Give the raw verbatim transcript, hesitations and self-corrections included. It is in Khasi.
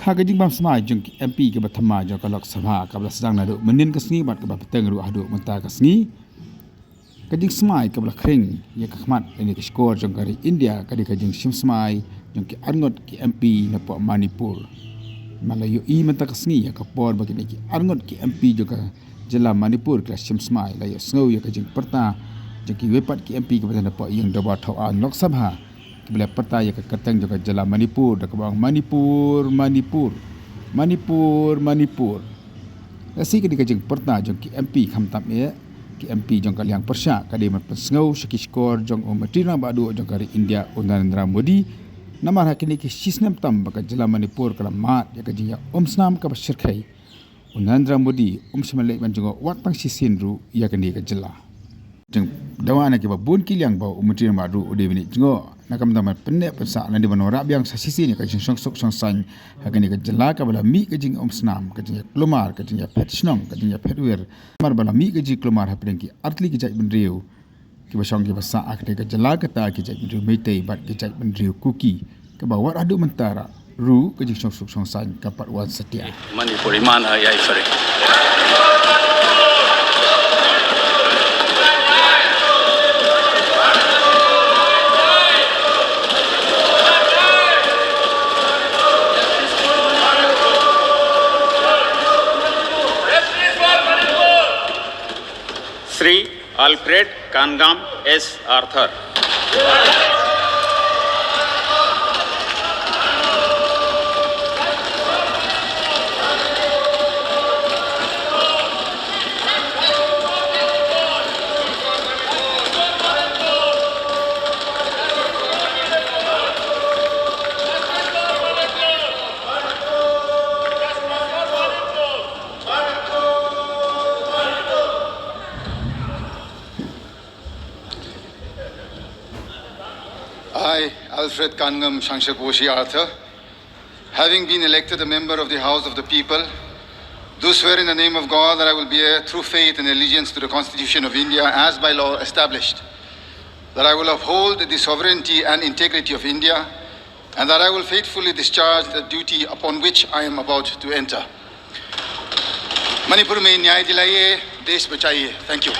Ha ka jingbam smai jong ki M P kaba thymmai jong ka Lok Sabha kaba la sdang naduh mynnin ka sngi bad kaba bteng ruh haduh mynta ka sngi. Ka jingsmai kaba la khring ïa ka khmat lane ka shkor jong ka ri India ka dei ka jingshim smai jong ki arngut ki M P napoh Manipur. Namar la ïohi mynta ka sngi ïa ka por ba kine ki arngut ki M P jong ka jylla Manipur ki la shim smai, la ïohsngew ïa ka jingpyrta jong kiwei pat ki M P kiba don hapoh ïing dorbar thaw aiñ Lok Sabha kiba la pyrta ïa ka kyrteng jong ka jylla Manipur da kaba ong Manipur, Manipur, Manipur, Manipur. Lehse ka dei ka jingpyrta jong ki M P khamtam eh ki M P jong ka liang pyrshah ka dei ban pynsngew sha ki shkor jong u Myntri Rangbah Duh jong ka ri India u Narendra Modi. Namar ha kine ki shisnem tam ba ka jylla Manipur ka la mad ïa ka jingïaumsnam kaba shyrkhei, u Narendra Modi um shym la leit ban jngoh wat tang shisien ruh ïa kane ka jylla. Jingdawa na kiba bun ki liang ba u Myntri Rangbah Duh u dei ban leit jngoh na ka bynta ban pynneh pynsah lane ban wanrah biang sa shisien ïa ka jingshongsuk shongsaiñ ha kane ka jylla kaba la mih ka jingïaumsnam, ka jingïaklumar, ka jingïaphet shnong, ka jingïaphet wir. Namar ba la mih ka jingkulmar hapdeng ki artylli ki jaitbynriew kiba shong kiba sah ha kane ka jylla, kata ki jaitbynriew Meitei bad ki jaitbynriew Kuki, kaba wat haduh mynta ruh ka jingshongsuk shongsaiñ ka pat wan satia. Manipur iman ha ïai fare. Shri Alfred Kangam S Arthur. I, Alfred Kangam Shangshakwoshi Arthur, having been elected a member of the House of the People, do swear in the name of God that I will bear true faith and allegiance to the Constitution of India as by law established, that I will uphold the sovereignty and integrity of India, and that I will faithfully discharge the duty upon which I am about to enter. मणिपुर में न्याय दिलाइए, देश बचाइए। Thank you.